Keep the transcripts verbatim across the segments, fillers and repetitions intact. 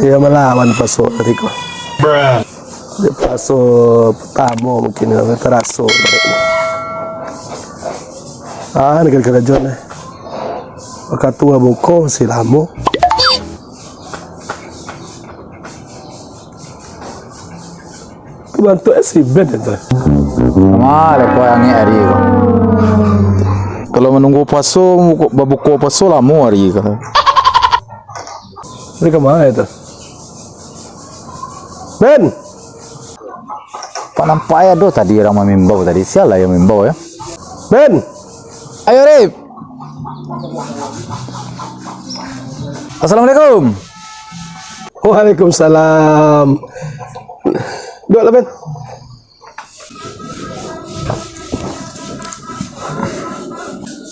Iyo malawan puaso tadi ko. Puaso partamo mungkin yo taraso. Ah, ni karajo-karajo ni. Wakatu buko masih lamo. Bantuak si Ben tu. Kama lah kau yang ari ko. Kalau manunggu puaso, babuko puaso lamo ari ko. Ni kama itu? Ben! Pak nampak ado tadi urang mamimbau tadi. Sia lah yang mimbau yo. Ben! Ayo, Rip. Assalamualaikum. Waalaikumsalam. Duduaklah, Ben.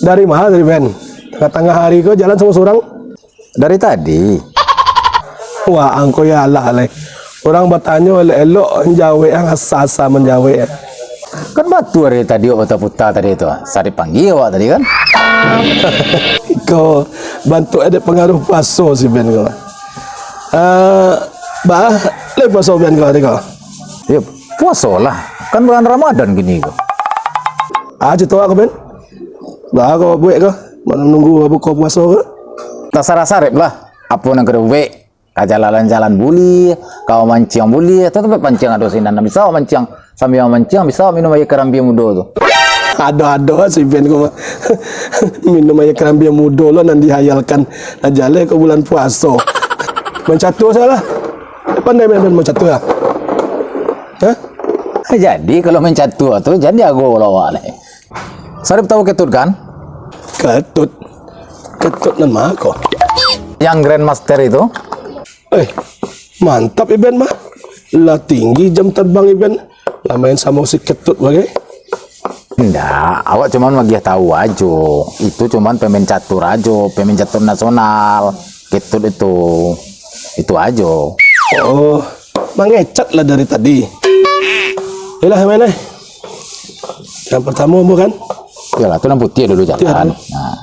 Dari ma tadi, Ben? Tangah-tangah ari ko jalan samo surang? Dari tadi. Wah, angko yo alah lai. Urang batanyo elok-elok, manjawek, asa-asa manjawek. Kan batua dari tadi awak puta-puta tadi tu. Sarip panggia awak tadi kan? Ko bantuak ado pangaruh puaso si Ben ko. Ah, baa, lai puaso Ben ko tadi ko? Yo, puaso lah. Kan bulan Ramadan kini ko. Ah, cito ko, Ben. Baa ko buek ko? Manunggu buko puaso ko? Tasarah sarip lah. Apo nan ka dibuek? Ka jalan-jalan buliah, ka manciang buliah, atau tampek panciang ado sinan. Bisa manciang, sambia manciang, bisa minum aia karambia mudo tu. Ado-ado si Ben ko mah. Minum aia karambia mudo lo nan dihayalkan. Lah jaleh ko bulan puaso. Main catur salah. Pandai main, main catur lah. Hah? Jadi kalau main catur tu, jadi ago lo awak ni. Sarip tahu Ketut kan? Ketut? Ketut nan ma ko? Yang Grandmaster itu. Eh, mantap Iben mah. Lah tinggi jam terbang Iben. Lah main samo si Ketut bagai. Ndak, awak cuman magiah tahu ajo. Itu cuman pemain catur ajo, pemain catur nasional. Ketut itu. Itu ajo. Oh, mangecat lah dari tadi. Yalah, main eh. Yang pertama bukan? Yalah, tu nan putiah dulu jalan. Putiah dulu. Nah.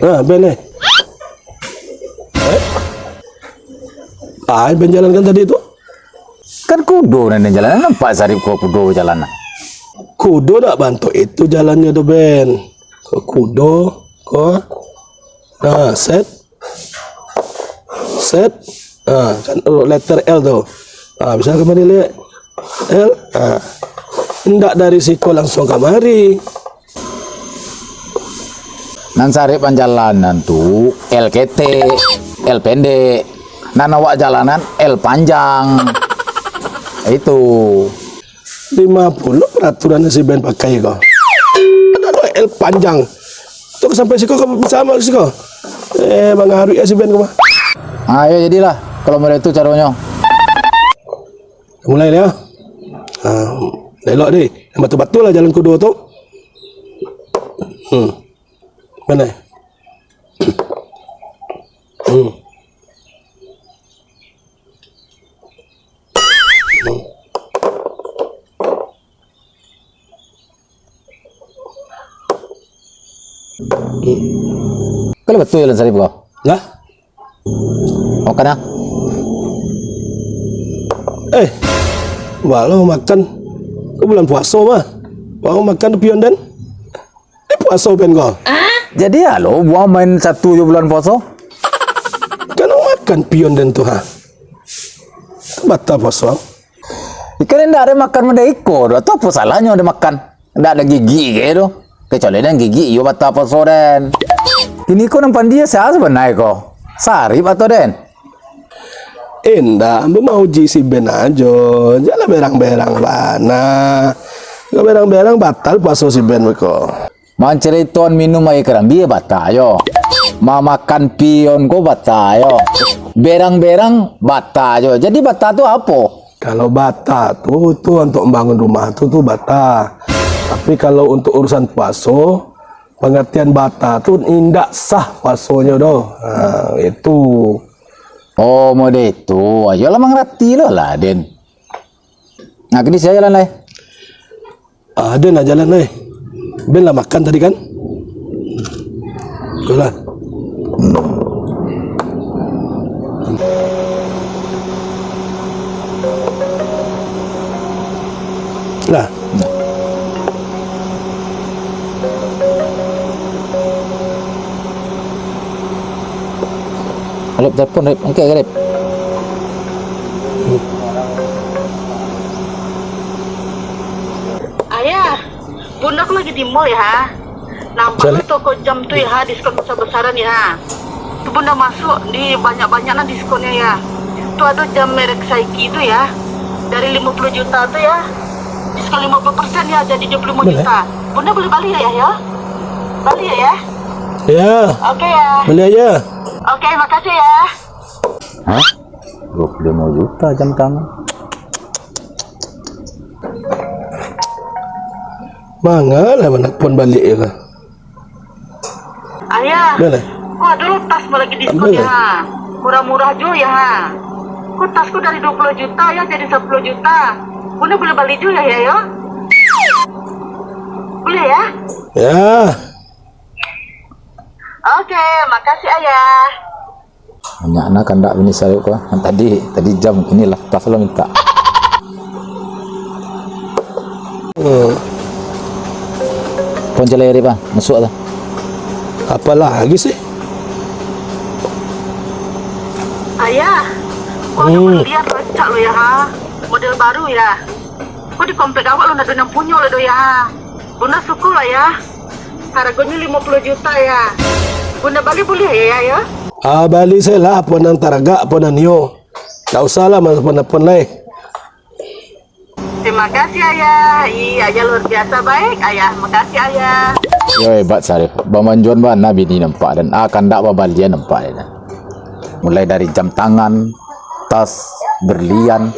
Ah, Ben eh. Eh? Ah, Ben jalankan tadi tu? Kan kudo nan jalan, nampak Sarip ko kudo jalan. Kudo dak bantuak itu jalannyo tu, Ben. Ko kudo, ko. Nah, set. Set. Ah, kan huruf letter L tu. Ah, bisa kamari liek. L. Ah. Ndak dari siko langsuang kamari. Nan Sarip manjalanan tu L ketek, L pendek. Nan awak jalanan L panjang. Itu. Limo puluah peraturan si Ben pakai ko. Ado L panjang. Tu sampai siko, ka bisa amak siko. Eh, mangaruik ya si Ben ko mah. Ah, yo, jadilah. Kalau model itu caronyo. Mulai lah. Ah, elok deh. Yang batul-batul lah jalan kudo tu. Hmm. Mana? Hmm. Kalau betul jalan Sarip ko? Lah? Makan ah. Eh, walau makan. Ko bulan puaso mah. Walau makan pion den. Eh, puaso Ben ko. Jadi alo buang main catur jo bulan puaso? Kan makan pion den tu ha. Batal puaso. Ikan indak ado makan model iko doh. Tu apo salahnyo ado makan? Indak ado gigi ge doh. Kecuali den gigi iyo batal puaso den. Kini ko nan pandia sia sabananyo ko? Sarip atau den? Indak, ambo mauji si Ben ajo. Janlah berang-berang bana. Kalau berang-berang batal puaso si Ben ko. Mancaritoan minum aia karambia batal yo. Mamakan pion ko batal yo. Berang-berang batal yo. Jadi batal tu apo? Kalau batal tu, tu untuk membangun rumah tu, tu batal. Tapi kalau untuk urusan puaso, pengertian batal tu indak sah puasonyo doh. Ha, itu. Oh, model itu. Ayolah mangarati lo lah, Den. Nah, kini sia jalan lai. Ah, den lah jalan lai. Ben lah makan tadi kan? Oke lah. Lah. Rip, telepon, Rip. Angkek, Rip. Ayah, Bunda ko lagi di mall, ya, ha? Nampak Cari. Toko jam tu, ya, ha, diskon besar-besaran, ya, ha? Tu Bunda masuk, di banyak-banyak lah diskonnyo, ya. Tu ado jam merek Saiki tu, ya. Dari limo puluah juta tu, ya. Diskon limo puluah persen, ya, jadi tujuah puluah limo Boleh. Juta. Bunda boleh bali, ya, ya? Bali, ya? Ya. Oke, ya. Bali aja. Oke, makasih, ya. Hah? Dua puluh lima juta jam tangan. Mangalah manelpon baliak yo lah. Ayah, Dah lah. Ko ado tas ko lagi diskon Dah lah. Ya, ha. Murah-murah juo ya, ha. Ko tas ko dari dua puluh juta ya jadi sapuluah juta. Bunda boleh bali juo ya, ya, yo? Boleh ya? Ya. Oke, makasih, Ayah. Banyak nah kandak bini Sarip ko. Tadi, tadi jam, kini lah tas lah minta. Hmm. Pon jalai Arif ah, masuk lah. Apa lagi sih? Ayah, ko ado Hmm. berlian rancak lo ya, ha. Model baru ya. Ko di komplek awak lo ndak ado nan punyo lo do ya, ha. Bunda suko lah ya. Haragonyo limo puluah juta ya. Bunda bali buliah ya, ya, ya? Ah, bali sajolah, apo nan taragak, apo nan nio. Ndak usahlah manelpon-nelpon lai. Terima kasih, Ayah. Ih, Ayah luar biasa baik, Ayah. Makasih, Ayah. Yo, hebat, Sarif. Bamanjuan bana bini nampak den. Ah, kandak babalian nampak den. Mulai dari jam tangan, tas, berlian,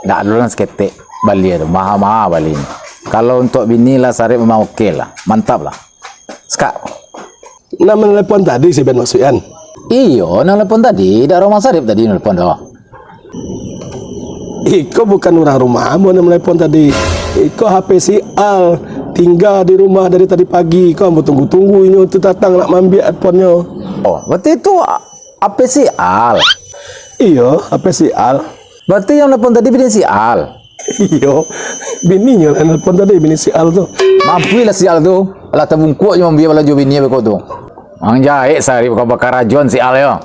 ndak ado lah saketek bali tu. Maha-maha bali ni. Kalau untuak bini lah, Sarif memang oke lah. Mantap lah. Skak. Nan manelepon tadi si Ben masuak an? Iyo, nan nelepon tadi, dak Roma Sarip tadi nelepon doh. Iko bukan urang rumah ambo nan manelepon tadi. Iko H P si Al, tingga di rumah dari tadi pagi. Iko ambo tunggu-tunggu inyo tu datang nak maambiak handphonenyo. Oh, berarti itu H P si Al? Iyo, H P si Al. Berarti yang nelepon tadi bini si Al? Iyo, bininyo lah nelepon tadi, bini si Al tu. Mampuilah si Al tu. Alah, tabungkuak jo maambiak balajo bini beko tu. Mang jahek Sarip ka bakarajoan si Al yo.